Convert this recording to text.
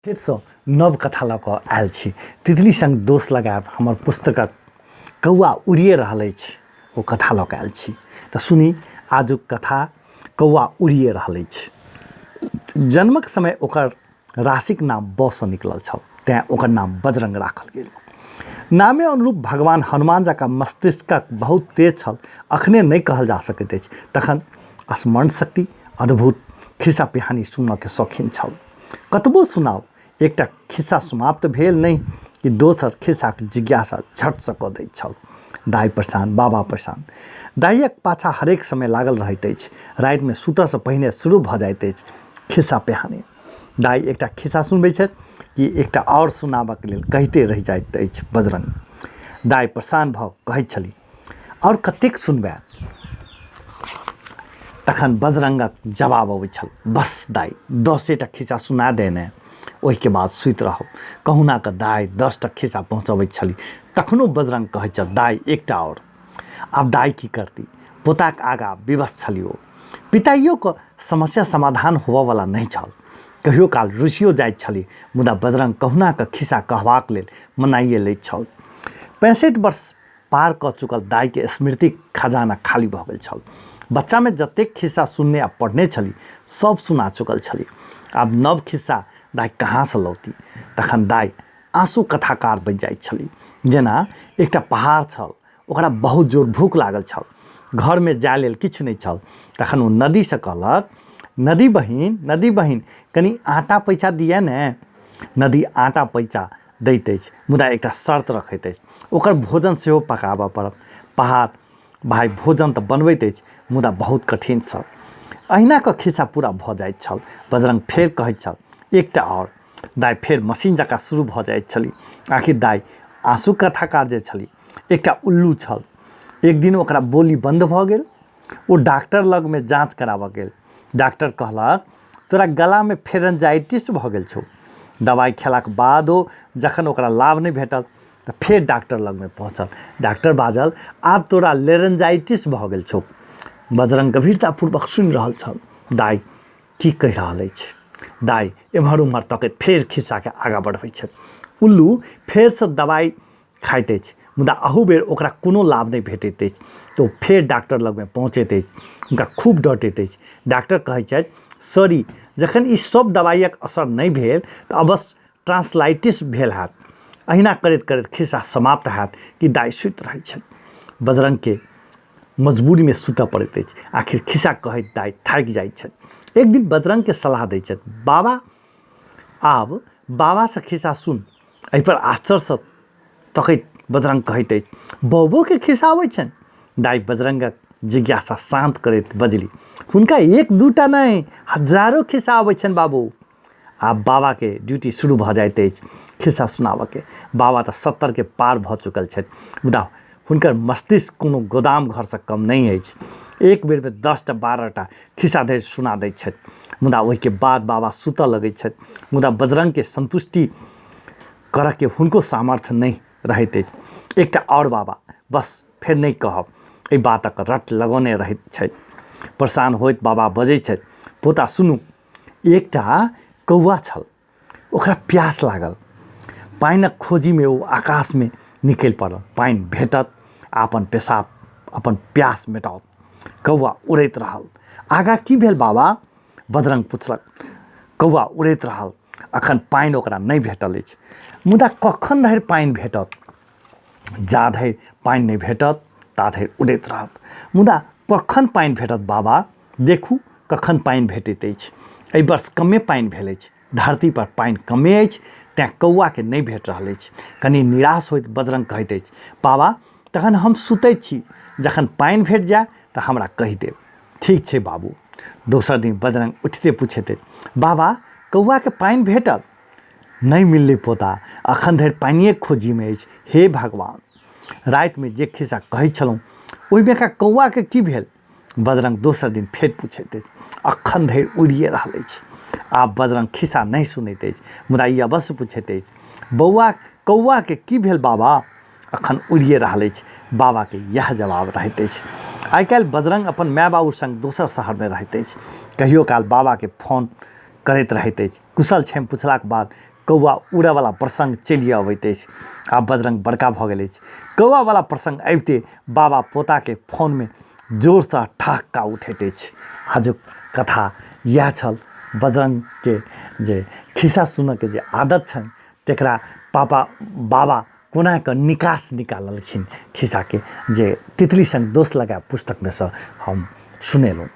फेरसँ नव कथा लऽ कऽ आयल छी। तितली सङ्ग दोष लगायब हमर पुस्तकक कौआ उड़िए रहल अछि ओ कथा लऽ कऽ आयल छी। तऽ सुनी आजुक कथा कौआ उड़िए रहल अछि। जन्मक समय ओकर राशिक नाम बसँ निकलल छल तेँ ओकर नाम बजरंग राखल गेल। नामे अनुरूप भगवान हनुमान जकाँ मस्तिष्कक बहुत तेज छल अखने नहि कहल जा सकैत अछि। तखन स्मरण शक्ति अद्भुत, खिस्सा पिहानी सुनऽके शौखीन छल। कतबो सुनाउ एकटा खिस्सा समाप्त भेल नहि कि दोसर खिस्साक जिज्ञासा झटसँ कऽ दैत छल। दाइ परेशान, बाबा परेशान। दाइक पाछाँ हरेक समय लागल रहैत अछि। रातिमे सुतऽसँ पहिने शुरू भऽ जाइत अछि खिस्सा पिहानी। दाइ एकटा खिस्सा सुनबै छथि कि एकटा आओर सुनाबऽके लेल कहिते रहि जाइत अछि बजरंग। दाइ परेशान भऽ कहैत छली, आओर कतेक सुनबै? तखन बजरंगक जवाब अबै छल, बस दाइ 10टा खिस्सा सुना दे ने, ओहिके बाद सुति रहब। कहुना कऽ दाइ 10टा खिस्सा पहुँचबैत छली। तखनो बजरंग कहैत छल, दाइ एकटा आओर। आब दाइ की करती? पोताक आगाँ विवश छली ओ। पिताइयोके समस्या समाधान होबऽवला नहि छल। कहियो काल रुसियो जाइत छली, मुदा बजरंग कहुना कऽ खिस्सा कहबाक लेल मनाइए लैत छल। 65 वर्ष पार कऽ चुकल दाइके स्मृतिक खजाना खाली भऽ गेल छल। बच्चामे जतेक खिस्सा सुनने आ पढ़ने छली सब सुना चुकल छली। आब नव खिस्सा दाइ कहाँसँ लौती? तखन दाइ आँसू कथाकार बनि जाइत छली। जेना एकटा पहाड़ छल, ओकरा बहुत जोर भूख लागल छल। घरमे जाय लेल किछु नहि छल। तखन ओ नदीसँ कहलक, नदी बहिन, नदी बहिन, कनि आटा पैसा दिअ ने। नदी आटा पैसा दैत अछि, मुदा एकटा शर्त रखैत अछि, ओकर भोजन सेहो पकाबऽ पड़त। पहाड़ भाइ भोजन तऽ बनबैत अछि, मुदा बहुत कठिनसँ। अहिना कऽ खिस्सा पूरा भऽ जाइत छल। बजरंग फेर कहैत छल, एकटा आओर। दाइ फेर मशीन जकाँ शुरू भऽ जाइत छली। आखिर दाइ आँसू कथाकार जे छली। एकटा उल्लू छल। एक दिन ओकरा बोली बन्द भऽ गेल। ओ डॉक्टर लगमे जाँच कराबऽ गेल। डॉक्टर कहलक, तोरा गलामे फेरेंजाइटिस भऽ गेल छौ। दवाइ खेलाक बादो जखन ओकरा लाभ नहि भेटल तऽ फेर डॉक्टर लगमे पहुँचल। डॉक्टर बाजल, आब तोरा लेरेंजाइटिस भऽ गेल छौ। बजरंग गंभीरतापूर्वक सुनि रहल छल। दाइ की कहि रहल अछि? दाइ एम्हर ओम्हर तकैत फेर खिस्साके आगाँ बढ़बै छथि। उल्लू फेरसँ दवाइ खाइत अछि, मुदा अहू बेर ओकरा कोनो लाभ नहि भेटैत अछि तऽ ओ फेर डॉक्टर लगमे पहुँचैत अछि। हुनका खूब डँटैत अछि। डॉक्टर कहैत छथि, सॉरी, जखन ई सब दवाइक असर नहि भेल तऽ अवश्य ट्रांसलाइटिस भेल हैत। अहिना करैत करैत खिस्सा समाप्त हैत कि दाइ सुति रहैत छथि। बजरंगके मजबूरीमे सुतऽ पड़ैत अछि। आखिर खिस्सा कहैत दाइ थाकि जाइत छथि। एक दिन बजरंगके सलाह दैत छथि, बाबा आब बाबासँ खिस्सा सुन। एहिपर आश्चर्यसँ तकैत बजरंग कहैत अछि, बबोके खिस्सा अबै छनि? दाइ बजरंगक जिज्ञासा शान्त करैत बजली, हुनका एक दूटा नहि हजारो खिस्सा अबै छनि बाबू। आब बाबाके ड्यूटी शुरू भऽ जाइत अछि खिस्सा सुनाबऽके। बाबा तऽ 70के पार भऽ चुकल छथि, मुदा हुनकर मस्तिष्क कोनो गोदाम घरसँ कम नहि अछि। एक बेरमे 10टा 12टा खिस्सा धरि सुना दैत छथि। मुदा ओहिके बाद बाबा सुतऽ लगैत छथि। मुदा बजरंगके संतुष्टि करऽके हुनको सामर्थ्य नहि रहैत अछि। एकटा आओर बाबा, बस फेर नहि कहब, एहि बातक रट लगौने रहैत छथि। परेशान होइत बाबा बजैत छथि, पोता सुनू, एकटा कौआ छल, ओकरा प्यास लागल। पानिक खोजीमे ओ आकाशमे निकलि पड़ल। पानि भेटत आ अपन पेशाब अपन प्यास मेटाओत। कौआ उड़ैत रहल। आगाँ की भेल बाबा? बजरंग पुछलक। कौआ उड़ैत रहल। अखन पानि ओकरा नहि भेटल अछि, मुदा कखन धरि पानि भेटत? जा धरि पानि नहि भेटत ता धरि उड़ैत रहत। मुदा कखन पानि भेटत बाबा? देखू कखन पानि भेटैत अछि। एहि वर्ष कमे पानि भेल अछि। धरती पर पानि कमे अछि तेँ कौआके नहि भेट रहल अछि। कनि निराश होइत बजरंग कहैत अछि, बाबा तखन हम सुतैत छी, जखन पानि भेट जाय तऽ हमरा कहि देब। ठीक छै बाबू। दोसर दिन बजरंग उठिते पुछैत अछि, बाबा कौआके पानि भेटल? नहि मिललै पोता, अखन धरि पानिएके खोजीमे अछि। हे भगवान, रातिमे जे खिस्सा कहैत छलहुँ ओहिमे का कौआके की भेल? बजरंग दोसर दिन फेर पूछैत अछि, अखन धरि उड़िए रहल अछि। आब बजरंग खिस्सा नहि सुनैत अछि, मुदा ई अवश्य पूछैत अछि, बौआ कौआके की भेल बाबा? अखन उड़िए रहल अछि। बाबाके इएह जवाब रहैत अछि। आइ काल्हि बजरंग अपन माय बाबू संग दोसर शहरमे रहैत अछि। कहियो काल बाबाके फोन करैत रहैत अछि। कुशल क्षेम पुछलाक बाद कौआ उड़यवला प्रसङ्ग चलि अबैत अछि। आब बजरंग बड़का भऽ गेल अछि। कौआवला प्रसङ्ग अबिते बाबा पोताके फोनमे जोरसँ ठहक्का उठैत अछि। आजुक कथा इएह छल। बजरंगके जे खिस्सा सुनऽके जे आदत छनि तकरा पापा बाबा कोना कऽ निकास निकाललखिन खिस्साके जे तितली सङ्ग दोस्त लगायब पुस्तकमे सँ हम सुनेलहुँ।